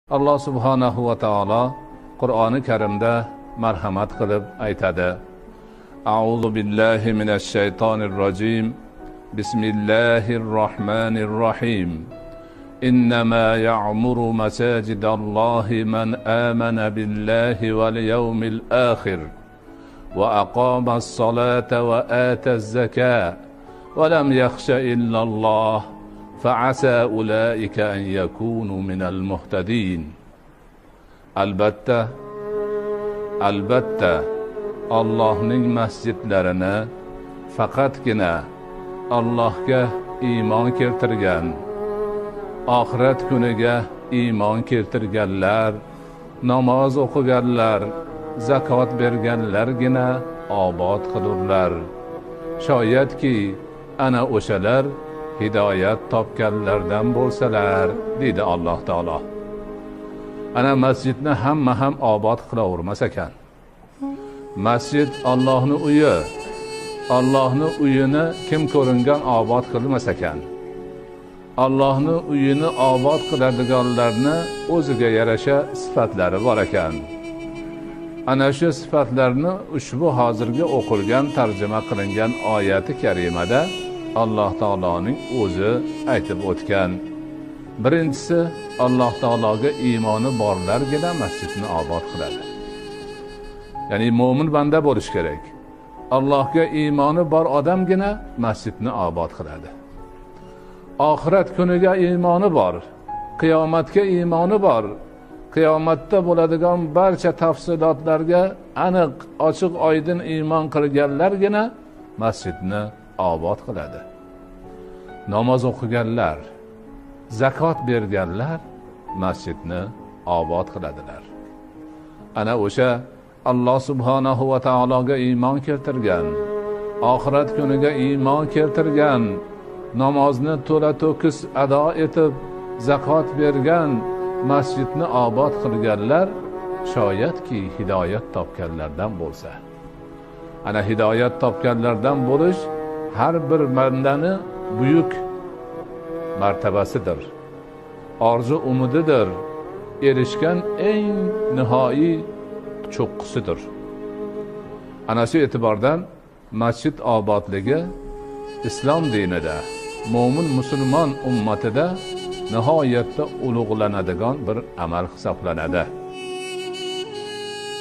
Alloh subhanahu va taolo Qur'oni Karimda marhamat qilib aytadi: A'udhu billahi minash shaytonir rojim. Bismillahir rohmanir rohim. إنما يعمر مساجد الله من آمن بالله واليوم الآخر وأقام الصلاة وآتى الزكاة ولم يخش إلا الله فعسى أولئك أن يكونوا من المهتدين. Albatta, albatta Allohning masjidlarini faqatgina Allohga iymon keltirgan, oxirat kuniga iymon keltirganlar, namoz o'qiganlar, zakot berganlargina obod qilurlar. Shoyatki ana o'shalar hidoyat topganlardan bo'lsalar, deydi Alloh taolo. Ana masjidni hamma ham obod qilavermas ekan. Masjid Allohning uyi. Allohning uyini kim ko'ringan obod qilmas ekan. Allohning uyini obod qiladiganlarni o'ziga yarasha sifatlari bor ekan. Ana shu sifatlarni ushbu hozirgi o'qilgan, tarjima qilingan oyati karimada Alloh taoloning o'zi aytib o'tgan. Birinchisi, Alloh taologa iymoni borlargina masjidni obod qiladi. Ya'ni mo'min banda bo'lish kerak. Allohga iymoni bor odamgina masjidni obod qiladi. Oxirat kuniga iymoni bor, qiyomatga iymoni bor, qiyomatda bo'ladigan barcha tafsilotlarga aniq, ochiq, oydin iymon qilganlargina masjidni obod qiladi. Namoz o'qiganlar, zakot berganlar masjidni obod qiladilar. Ana o'sha Alloh subhanahu va taologa iymon keltirgan, oxirat kuniga iymon keltirgan, namozni to'la to'kis ado etib, zakot bergan, masjidni obod qilganlar shoyatki hidoyat topganlardan bo'lsa. Ana hidoyat topganlardan bo'lish har bir bandani buyuk martabasidir, orzu umididir, erishgan eng nihoyiy cho'qqisidir. Ana shu e'tibordan masjid obodligi islom dinida, mo'min musulmon ummatida nihoyatda ulug'lanadigan bir amal hisoblanadi.